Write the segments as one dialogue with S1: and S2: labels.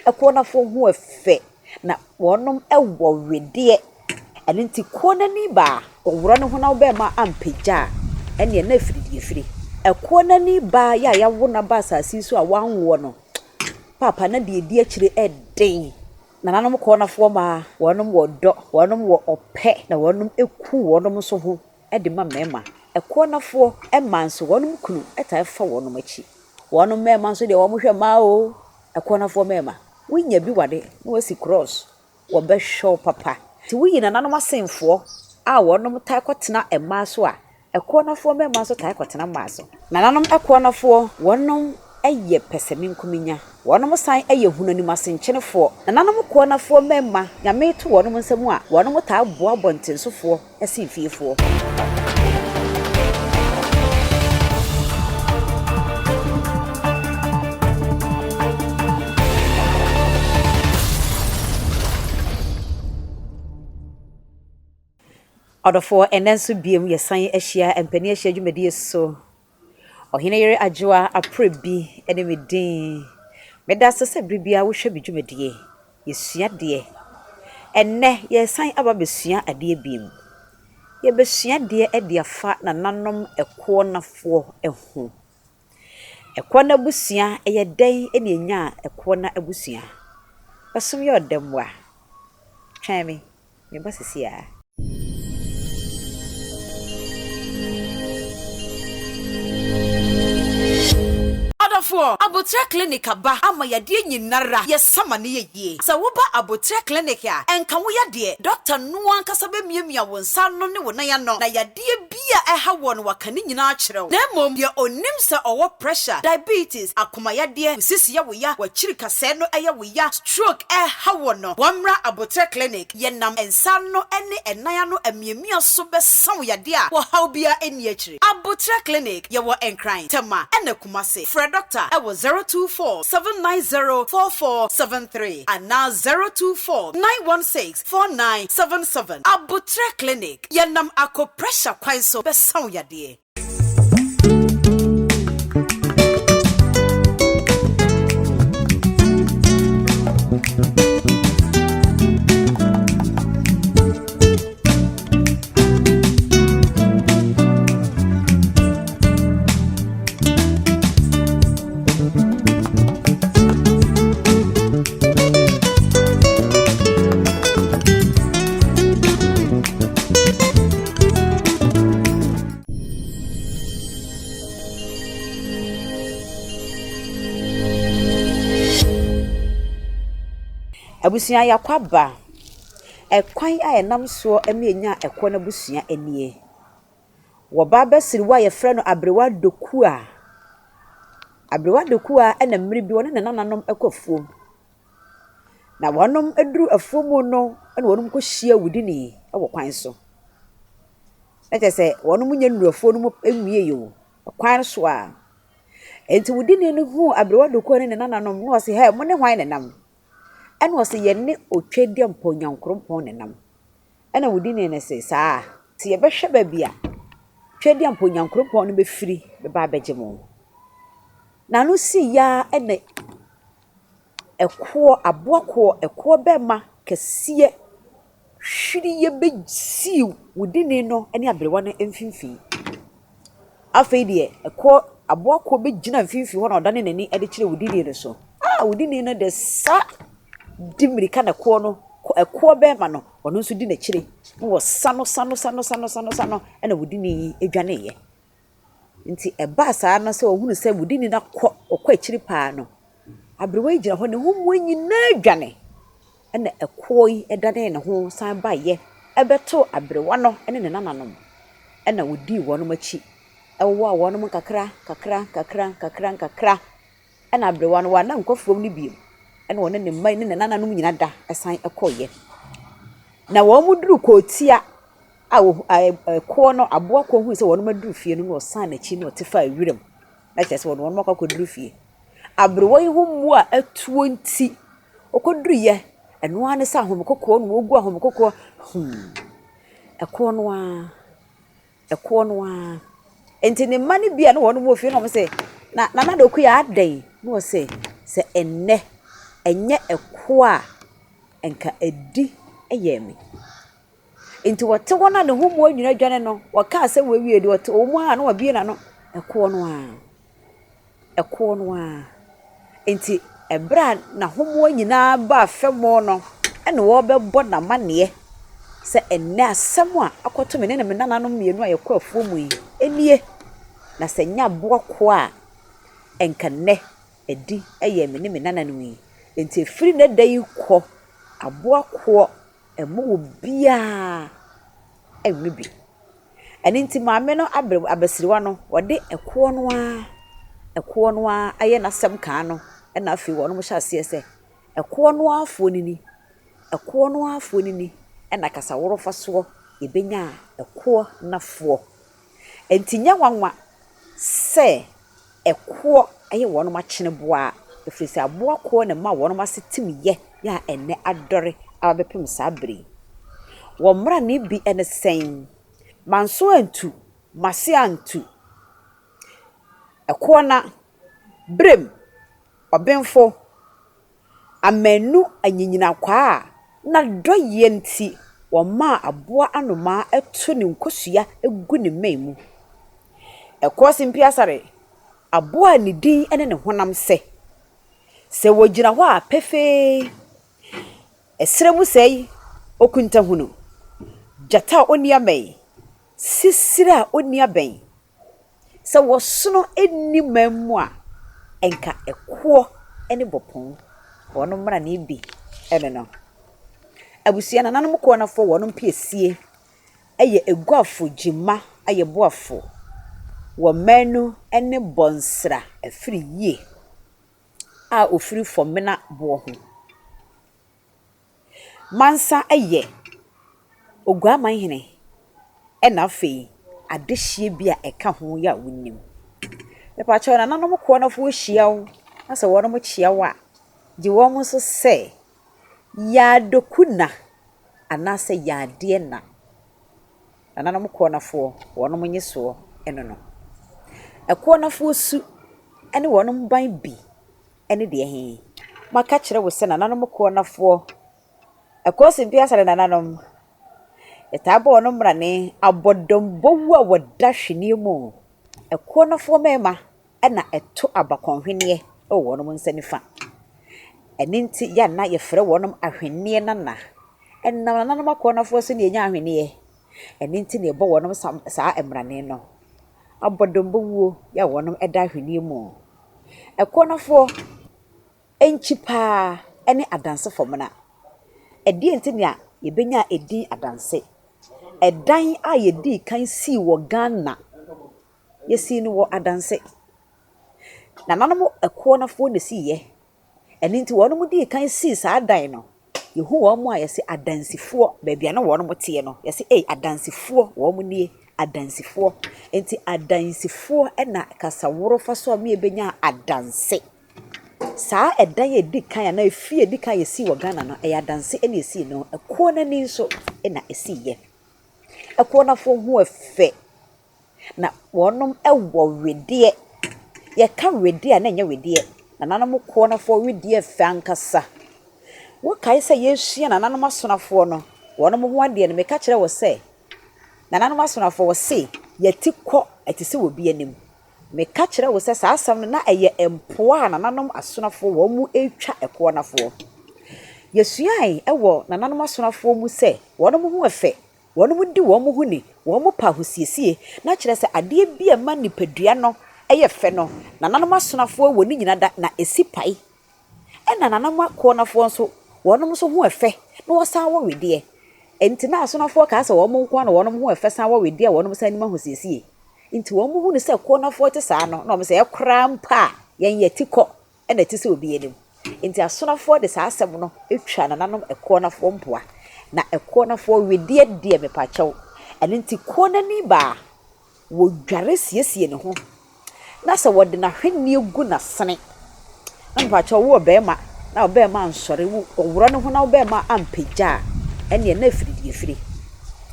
S1: Ɛkoɔnafoɔ ho ɛfɛ na wɔnom wɔ wedeɛ. Ɛno nti koɔnani baa wɔworɔ ne ho na wo bɛɛma ampagya a, ɛneɛ na ɛfiri deɛ ɛfiri. Ɛkoɔnani baa yɛ a yawo no aba asase yi so a wanwoɔ no, paapa na deɛ ɛdi akyire ɛden. Nananom koɔnafoɔ mmaa, wɔnom wɔ dɔ, wɔnom wɔ ɔpɛ na wɔnom ku wɔnom nso ho de ma mmarima. Ɛkoɔnafoɔ mmaa nso wɔnom kunu taa fa wɔnom akyi. Wɔnom mmarima nso deɛ wɔhwɛ mmaa oo, Akuanafoɔ mmarima, wonya bi wade na wasi cross, wɔbɛhwɛ wo papa. Nti woyi nananom asenfoɔ a wɔnom tae kɔtena mmaa so a, akuanafoɔ mmarima nso tae kɔtena mmaa so. Nananom akuanafoɔ, wɔnom yɛ pɛsɛmenkominya, wɔnom san yɛ hunanim asenkyenefoɔ. Nananom kuanafoɔ mmarima, Nyame to wɔnom nsa mu a, wɔnom taa boa abɔntensofoɔ sen fiefoɔ. Ɔdɔfoɔ, ɛnnɛ nso biom yɛsan ahyia mpanin ahyia dwumadie so. Ɔhene yere Adwoa Aprebi ne me din. Meda ase sɛ bere biara wohwɛ me dwumadie. Yɛsua adeɛ. Ɛnnɛ, yɛresan aba abɛsua adeɛ bio. Yɛbɛsua adeɛ de afa nananom ɛkoɔnafoɔ ho. Ɛkoɔna abusua, ɛyɛ dɛn na yɛnyaa ɛkoɔna abusua? Ɛsom yɛ ɔdɛ mmoa. Twɛn me. Meba sisi ara. Ɔdɔfoɔ, Aboterɛ Clinic aba ama yadeɛ nyinara yɛsa ma no yɛ yie. Sɛ woba Aboterɛ Clinic a, ɛnka wo yadeɛ. Dɔkta no ankasa bɛmiamia wo nsa ano ne wo nan ano na yadeɛ bi a ɛha woɔ no waka ne nyinaa akyerɛ wo. Na mmom deɛ ɔnim sɛ ɔwɔ pressure, diabetes, akoma yadeɛ, wo sisi yɛ wo ya, w'akyiri kasɛɛ no yɛ wo ya, stroke ɛha woɔ no, wɔmmra Aboterɛ Clinic. Yɛnam nsa ano ne ɛnan ano amiamia so bɛsa wo yadeɛ a wɔhaw biara nni akyire. Aboterɛ Clinic, yɛwɔ Nkran, Tema ɛna Kumasi. Frɛ dɔkta wɔ 024 790 4473 anaa 024 916 4977. Aboterɛ Clinic, yɛnam akoprɛhya kwan so bɛsa wo yadeɛ. Abusua yɛakɔ aba. Ɛkwan a yɛnam soɔ ma yɛnya ɛkoɔ no abusua nie. Wɔ baa abasiriwa a wɔfrɛ no Aberewa Dokua. Aberewa Dokua na mmerɛ bi ɔne ne nananom kɔ afuom. Na wɔduru afuom no na wɔkɔhyia awudini wɔ kwan so. Na kyerɛ sɛ wɔnyɛ nnuru afuo no mu nwieeɛ o, kwan so ara. Enti wudini no huu aberewa Dokua ne ne nananom na ɔse, Hɛ, mo ne hwan na ɛnam? Ɛna ɔse, Yɛne Otwedeɛmpɔn Nyankoropɔn na ɛnam. Ɛna wudini no se, Saa? Nti yɛbɛhwɛ baabi a Twedeɛmpɔn Nyankoropɔn no bɛfiri bɛba abɛgye mo. N'ano siiɛ ara na ɛkoɔ, aboa koɔ, ɛkoɔ bɛmma kɛseɛ hwireɛ bɛsii wudini no ne aberewa no mfimfini. Afei deɛ, ɛkoɔ, aboa koɔ bɛgyinaa mfimfini hɔ na ɔdane n'ani de kyerɛɛ wudini no so. Ah, wudini no de sa di mmirika na ɛkoɔ no, ɛkoɔ bɛmma no, ɔno nso di n'akyire na wɔsa no sa no sa no sa no sa no sa no ɛna wudini yi dwaneeɛ. Nti ɛbaa saa no sɛ ɔhunu sɛ wudini no akɔ, ɔkɔ akyiri paa no, aberewa yi gyina hɔ, ne ho mmoa nyinaa dwane. Ɛna ɛkoɔ yi danee ne ho san baeɛ bɛtoo aberewa no ne ne nananom. Ɛna wɔdii wɔn akyi, wowaa wɔn nkakra nkakra nkakra nkakra nkakra. Ɛna aberewa no wanna nkɔ afuom no bio. Ɛna ɔne ne mma ne ne nananom nyinaa da san kɔeɛ. Na wɔduruu kootia a wɔhu ɛɛ ɛkoɔ no, aboa koɔ hui sɛ wɔn aduru fie no na ɔsan n'akyi na ɔte faa wiram. Na kyerɛ sɛ wɔde wɔn akɔ akɔduru fie. Aberewa yi ho mmoa a atuo nti, ɔkɔduruiɛ, ɛno ara ne sɛ ahomekokoɔ na ɔregu ahomekokoɔ humm. Ɛkoɔ no ara, ɛkoɔ no ara. Nti ne mma no bi a na wɔn wɔ fie no na wɔse, na Nana Dokuya adɛn? Na ɔse, sɛ ɛnnɛ. Ɛnyɛ ɛkoɔ a, nka adi yɛɛ me. Enti wɔte hɔ no a ne ho mmoa nyinaa adwane no, wɔkaa sɛ wɔawie deɛ ɔte wɔn mu a na wabue n'ano. Ɛkoɔ no ara. Ɛkoɔ no ara. Enti ɛberɛ a n'ahomoa nyinaa baa fam no, ɛna wɔrebɛbɔ no amanneɛ sɛ ɛnnɛ asɛm a akɔto me ne me nananom mmienu a yɛkɔ afuo mu yi nie. Na sɛ ɛnyɛ aboa koa a, ɛnka nnɛ adi yɛ me ne me nananom yi. Enti ɛfiri nnɛ da yi kɔ, aboa koɔ mma obiara nwe bi. Ɛno nti maame no abre abasiriwa no, ɔde ɛkoɔ no ara, ɛkoɔ no ara ayɛ n'asɛm kaa no, ɛna afei wɔn hyɛ aseɛ sɛ, ɛkoɔ no ara foɔ no ni, ɛkoɔ no ara foɔ no ni, ɛna kasaworofa soɔ yɛbɛnya ɛkoɔ nafoɔ. Enti nyɛ nwanwa sɛ ɛkoɔ yɛ wɔn akyeneboa, ɛfiri sɛ aboa koɔ na ɛma wɔn ase tim yɛ a ɛnnɛ adɔre aba bɛpem saa berɛ yi. Wɔn mmrane bi ne sɛn? Manso antu, m'ase antu. Ɛkoɔ na, berem, ɔbenfo, Amannu anyinnyinakwaa a n'adɔeyɛ nti wɔmaa aboa anomaa to ne nkosua gu ne mmɛn mu. Ɛkoɔ Sempiasare, aboa a ne din ne ne honam sɛ. Sɛ wɔgyina hɔ a pefee. Ɛserɛ mu sɛe, okuntahunu, gyata a ɔnni abɛn, sisire a ɔnni abɛn. Sɛ wɔsono nni man mu a, nka ɛkoɔ ne bɔpɔn, wɔn mmrane bi ne no. Abusua nananom koɔnafoɔ wɔn mpiesie yɛ Eguafo Gyima Ayeboafo wɔ Manu ne Bɔnsra Afiriyie a ɔfiri Fɔmena boɔ ho. Mansa yɛ Oguamanhene ɛna afei adehyeɛ bi a ɛka ho yi a wonim. Mepakyɛw nananom koɔnɔfoɔ hyia wo na sɛ wɔnom kyea wo a, gye wɔn so sɛ Yaadoku na anaasɛ Yaadeɛ na. Nananom koɔnɔfoɔ wɔnom nyesoɔ ɛno no. Ɛkoɔnɔfoɔ su ɛne wɔnom ban bi ne deɛ he? Maka kyerɛ wo sɛ nananom koɔnafoɔ, ɛkɔɔ mpeasa ne nananom, yɛtaa bɔ wɔn mmrane, abɔdɔmbɔwu a wɔda hweneɛ mu. Ɛkoɔnafoɔ mmarima na ɛto abakɔnhweneɛ wɔ wɔn nsa nifa. Ɛno nti yɛ a na yɛfrɛ wɔn ahweneɛ nana. Ɛnam nananom akoɔnafoɔ so na yɛnya ahweneɛ. Ɛno nti na yɛbɔ wɔn saa mmrane no. Abɔdɔmbɔwuo yɛ a wɔn da ahweneɛ mu. Ɛkoɔnafoɔ nkyi paa ne Adanse Fɔmena. Ɛdeɛn nti na yɛbɛnyaa edin Adanse? Ɛdan a yɛdii kan sii wɔ Ghana, yɛsii no wɔ Adanse. Nananom Ɛkoɔnafoɔ na ɛsiiɛ. Ɛno nti wɔn dii kan sii saa dan no, yɛhu wɔn a yɛse adansifoɔ, baabi a na wɔn teɛ no, yɛse ei adansifoɔ wɔn nie, adansifoɔ. Nti adansifoɔ na kasaworo fa so a ma yɛbɛnya adanse. Saa ɛdan a ɛdi kan anaa efie a ɛdi kan a yɛsii wɔ Ghana no, ɛyɛ adanse na ɛsii no. Ɛkoɔ no ani nso na ɛsiiɛ. Ɛkoɔ no afoɔ ho yɛ fɛ. Na wɔnom wɔ wedeɛ. Yɛka wedeɛ a na ɛnyɛ wedeɛ. Nananom koɔnafoɔ wedeɛ fɛ ankasa. Wokae sɛ yɛresua nananom asonafoɔ no wɔnom ho adeɛ no, meka kyerɛɛ wo sɛ nananom asonafoɔ wɔse yɛti kɔ ɛte sɛ obi anim. Meka kyerɛɛ wo sɛ saa asɛm no na ɛyɛ mpoa a nananom asonafoɔ wɔn retwa ɛkoɔnafoɔ. Yɛsuae wɔ nananom asonafoɔ mu sɛ wɔnom ho ɛfɛ Wɔn di wɔn ho ni, wɔn pɛ ahosiesie, na kyerɛ sɛ adeɛ bi a ɛma nipadua no yɛ fɛ no, nananom asonafoɔ wɔ ne nyina da, na ɛsi pae. Ɛna nananom akoɔnafoɔ nso, wɔn nso ho ɛfɛ, na wɔsan wɔ wedeɛ. Enti na asonafoɔ kaa sɛ wɔn nko ara na wɔn ho ɛfɛ san wɔ wedeɛ a wɔn san nim ahosiesie. Nti wɔn hunu sɛ koɔnafoɔ te saa no, na wɔn sɛ ɛkoraa mpo a, yɛn yɛti kɔ. na ɛte sɛ obi anim. Enti asonafoɔ de saa asɛm no twaa nananom ɛkoɔnafoɔ mpoa. Na ɛkoɔnafoɔ wedeɛ deɛ mepakyɛw. Ɛno nti koɔnani baa, wɔdware siesie ne ho, na sɛ wɔde n'ahweneɛ gu n'asene, na mepakyɛw wo ɔbarima, na ɔbarima ansɔre, wo ɔworɔ ne ho na wo barima ampagya a, ɛnneɛ na ɛfiri deɛ ɛfiri.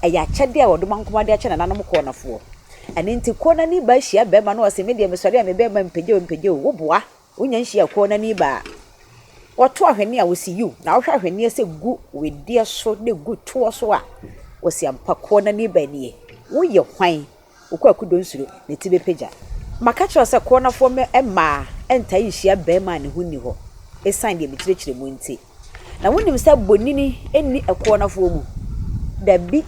S1: Ɛyɛ akyɛdeɛ a wɔde ma nkoa de akyɛ nananom koɔnafoɔ. Ɛno nti koɔnani baa hyia barima na ɔse, me deɛ mesɔre a me barima mpagya o, mpagya o, woboa. Wonya nhyia kɔɔ n'ani ba a. Wɔto ahweneɛ a, wɔsi yiw. Na wohwɛ ahweneɛ sɛ gu wedeɛ so na egu toɔ so a, wɔsi ampa koɔnani baa nie. Woyɛ hwan? Wo Kwaku Donsuro ne ti bɛpagya. Maka kyerɛ wo sɛ koɔnafoɔ mmaa ntaa nhyia barima a ne ho nni hɔ ɛsiane deɛ mekyerɛkyerɛ mu nti. Na wonim sɛ bonini nni ɛkoɔnafoɔ mu? Dabi,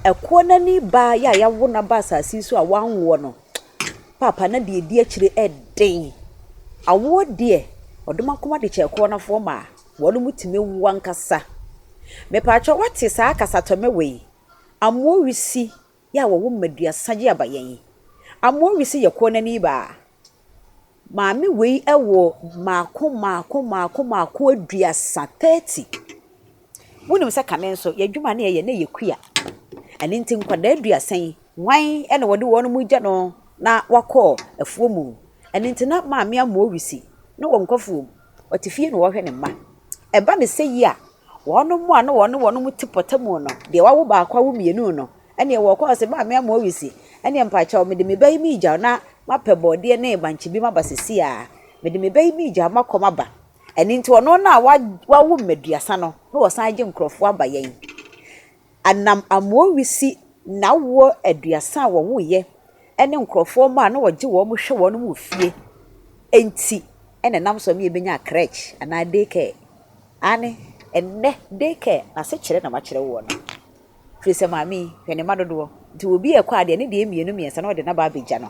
S1: ɛkoɔnani baa yɛ a yɛawo no aba asase yi so a wanwoɔ no, paapa na deɛ ɛdi akyire ɛden. Awoɔ deɛ, ɔdomankoma de kyɛ ɛkoɔnafoɔ ma a, wɔn tumi wo ankasa. Mepaakyɛw woate saa kasatɔmmɛ wei? Amoɔ wisi yɛ a wɔwo mmaduasa gye aba yɛn yi. Amoɔ wisi yɛ koɔnani baa. Maame wei wɔ mmaako mmaako mmaako mmaako aduasa, 30. Wonim sɛ kane nso, yɛn adwuma a na yɛyɛ na ɛyɛ kua. Ɛno nti nkwadaa aduasa yi, hwan na wɔde wɔn gya no na wakɔ afuo mu? Ɛno nti na maame amoa wisi na ɔnkɔ afuom. Ɔte fie na ɔrehwɛ ne mma. Ɛba no sɛ yie a, wɔn a na wɔne wɔn te pɔtam no, deɛ wawo baako awo mmienu no, Ɛneɛ wɔkɔɔ se maame ama ɔresi, ɛneɛ mpakyɛw mede me ba yi meegya wo na mapɛ bɔɔdeɛ ne bankye bi maba sesei ara. Mede me ba yi meegya wo makɔ maba. Ɛno nti ɔno no a wawo mmaduasa no na ɔsan gye nkorɔfoɔ aba yɛn. Anam Amoawisi n'awoɔ aduasa a wɔwoeɛ ne nkorɔfoɔ mma a na ɔgye wɔn hwɛ wɔn wɔ fie nti na ɛnam so ma yɛbɛnyaa crèche anaa day care. Aane, ɛnnɛ day care n'asekyerɛ na makyerɛ woɔ no. Firi sɛ maame yi, hwɛ ne mma dodoɔ. Nti obi rekɔ a deɛ ne deɛ mmienu mmiɛnsa na ɔde n'aba abɛgya no.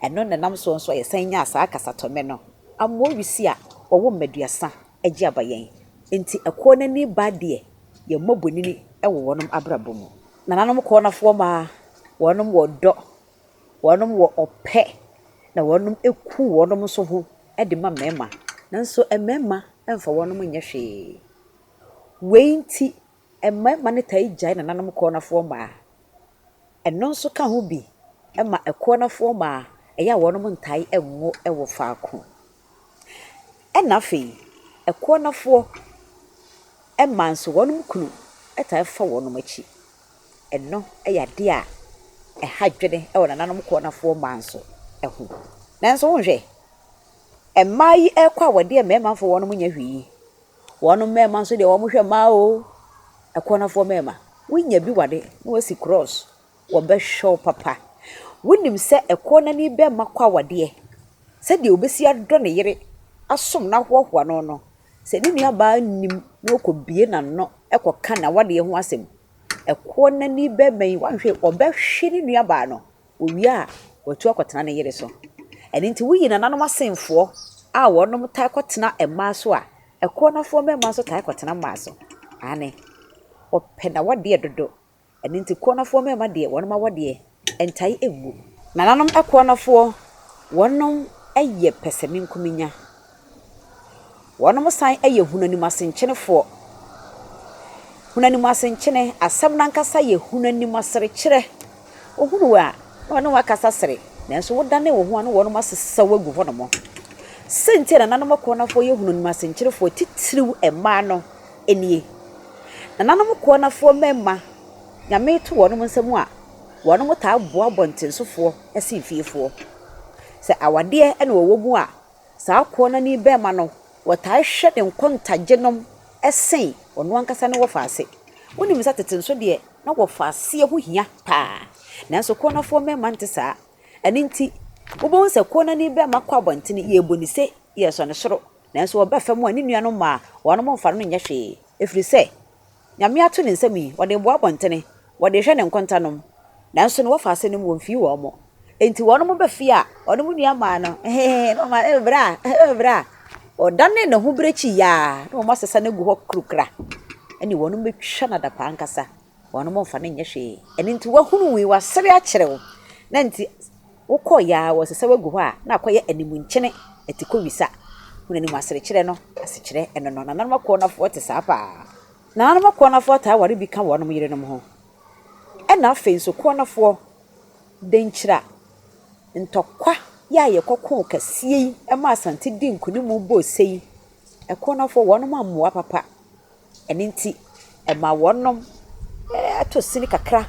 S1: Ɛno na ɛnam soɔ nso a yɛsan nyaa saa kasatɔmmɛ no. Amoa wisi a wɔwɔ mmaduasa gye aba yɛn. Nti ɛkoɔ no ani ba deɛ yɛmmɔ bonini wɔ wɔnom abrabɔ mu. Nananom koɔnafoɔ mmaa, wɔnom wɔ dɔ, wɔnom wɔ ɔpɛ, na wɔnom ku wɔnom nso ho de ma mmarima. Nanso mmarima mfa wɔnom nyɛ hwee. Wei nti Mmarima no taa gyae nananom kɔɔnafoɔ mmaa. Ɛno nso ka ho bi ma ɛkɔɔnafoɔ mmaa, ɛyɛ a wɔn ntae nwo wɔ faako. Ɛna afei, ɛkɔɔnafoɔ mmaa nso, wɔn kunu taa fa wɔn akyi. Ɛno yɛ adeɛ a ɛha adwene wɔ nananom kɔɔnafoɔ mmaa nso ho. Nanso wonhwɛ, mmaa yi rekɔ awadeɛ a mmarima mfa wɔn nyɛ hwee yi, Wɔn mmarima nso deɛ wɔhwɛ mmaa oo, akuanafoɔ mmarima. Wonya bi ware na woasi cross, wɔbɛhwɛ wo papa. Wonim sɛ ɛkoɔ barima kɔ awadeɛ, sɛdeɛ ɔbɛsi adɔ ne yere asom no ahoahoa no no, sɛ ne nuabaa nnim na ɔkɔbue n'ano kɔka n'awadeɛ ho asɛm, ɛkoɔ barima yi woanhwɛ a ɔbɛhwe ne nuabaa no. Owie a, watu akɔtena ne yere so. Ɛno nti woyi nananom asenfoɔ a wɔnom taa kɔtena mmaa so a, ɛkoɔnafoɔ mmarima nso taa kɔtena mmaa so. Aane, wɔpɛ n'awadeɛ dodo. Ɛno nti koɔnafoɔ mmarima deɛ wɔnom awadeɛ ntae ngu. Nananom ɛkoɔnafoɔ, wɔnom yɛ pɛsɛmenkominya. Wɔnom san yɛ hunanimuasenkyenefoɔ. Hunanimuasenkyene, asɛm no ankasa yɛ hunanimuaserekyerɛ. Wohunu wo a, na wɔne wo akasa sere, nanso wodane wo ho a na wɔnom asesa wo agu hɔnom. Sɛ nti a nananom akoɔnafoɔ yɛ hunanimuasenkyerefoɔ titiriw mmaa no nie. Nananom koɔnafoɔ mmarima, Nyame to wɔnom nsa mu a, wɔnom taa boa abɔntensofoɔ sen fiefoɔ. Sɛ awadeɛ na wɔwɔ mu a, Saa koɔnani barima no, wɔtaa hwɛ ne nkontagyenom sen ɔno ankasa ne wɔfaase. Wonim sɛ tete nso deɛ, na wɔfaaseɛ ho hia paa. Nanso koɔnafoɔ mmarima nte saa. Ɛno nti, wobɛhu sɛ koɔnani barima kɔ abɔntene, yɛrebɔ ne se, yɛresɔ ne soro. Nanso ɔba fam a, ne nuanom mmaa, wɔnom mfa no nyɛ hwee. Ɛfiri sɛ, Nyame ato ne nsam yi, wɔde reboa abɔntene, wɔde rehwɛ ne nkontanom. Nanso no wɔfa ase nom wɔmfii wɔn mo. Enti wɔnom ba fie a, wɔnom nua maa no, hehehe, na wɔma, eh bra, eh bra. Ɔdane ne ho berekyi yaa, na wɔn asesa no agu hɔ kurukura. Ɛne wɔnom bɛtwa no adapaa ankasa. Wɔnom mfa no nyɛ hwee. Ɛno nti wahunu wei, wasere akyerɛ wo. Na nti wokɔ yaa, wɔsesa wo agu hɔ a, na akɔyɛ animunkyene, atikɔwisa. Hunu anim aserekyerɛ no, asekyerɛ ɛno no. Nananom akɔɔnafoɔ te saa paa. Nananom akɔɔnafoɔ taa ware bi ka wɔnom yerenom ho. Ɛna afei nso Koɔnafoɔ, Denkyira ntɔkwa yi a yɛkɔkoo kɛseɛ yi ma Asante dii nkunim bɔɔ se yi, Koɔnafoɔ wɔnom ammoa papa. Ɛno nti ɛma wɔnom tɔ sini kakra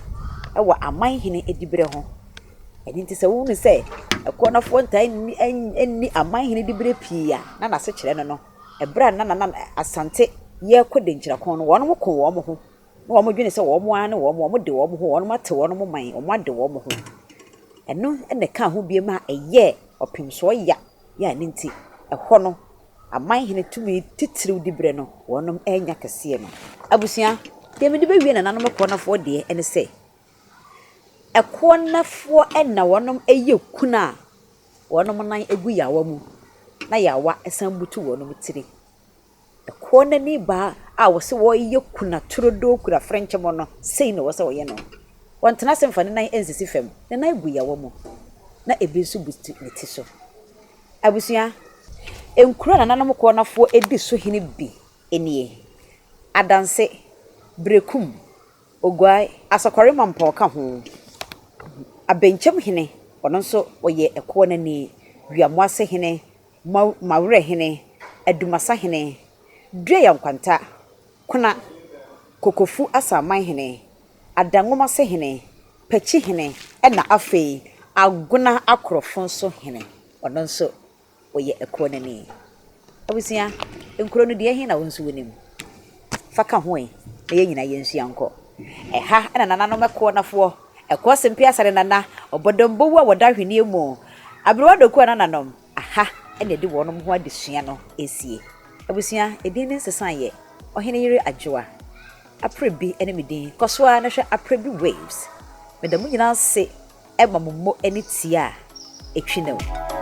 S1: wɔ aman hene diberɛ ho. Ɛno nti sɛ wohunu sɛ Koɔnafoɔ ntaa nni aman hene diberɛ pii a, na n'asekyerɛ no no. Ɛberɛ a na Nana Asante yɛrekɔ Denkyira-ko no, wɔnom ko wɔn ho. Na wɔn dwene sɛ wɔn ara ne wɔn, wɔn de wɔn ho, wɔn ate wɔn man, wɔn ade wɔn ho. Ɛno na ɛkaa ho bio ma ɛyɛɛ ɔpemsoɔ ya yɛ a ɛno nti ɛhɔ no aman hene tumi titiriw diberɛ no wɔnom annya kɛseɛ no. Abusua, deɛ mede bɛwie nananom ɛkoɔnafoɔ deɛ ne sɛ, ɛkoɔnafoɔ na wɔnom yɛ kunu a wɔnom nan gu yaawa mu na yaawa san butu wɔnom tiri. Ɛkoɔ baa a wɔse wɔyɛ kuna turodoo kura frɛnkyɛm no, sei na ɛwɔ sɛ wɔyɛ no. Wɔntena ase mfa ne nan nsisi fam, ne nan gu yawa mu, na ebi nso butu ne ti so. Abusua, nkuro a nananom koɔnafoɔ di so hene bi nie, Adanse, Berekum, Oguae, Asɔkɔre Mampɔn ka ho, Abɛnkyɛm hene, ɔno nso ɔyɛ ɛkoɔ Wiamoase hene, Mawerɛ hene, Adumasa hene, Duaya Nkwanta, Kona, Kokofu Asaman hene, Adanwomase hene, Pakyi hene, ɛna afei Agona Akorɔfo nso hene, ɔno nso ɔyɛ ɛkoɔ Abusua, nkuro no deɛ ɛhe na wo nso wonim? Fa ka ho ɛ, na yɛn nyinaa yɛnsua nkɔ. Ɛha na nananom ɛkoɔnafoɔ, ɛkoɔ sempe asare nana, ɔbɔdɔmbowu a wɔda ahweneɛ mu, aberewa doku a nananom, aha na ɛde wɔn ho adesua no esie. Abusua, edin ne nsesa yɛ Ɔhene Yere Adwoa. Aprebi ne me din. Kɔ so ara na hwɛ Aprebi Waves. Meda mo nyinaa ase ma mo mmɔ ne tie a ɛtwi no.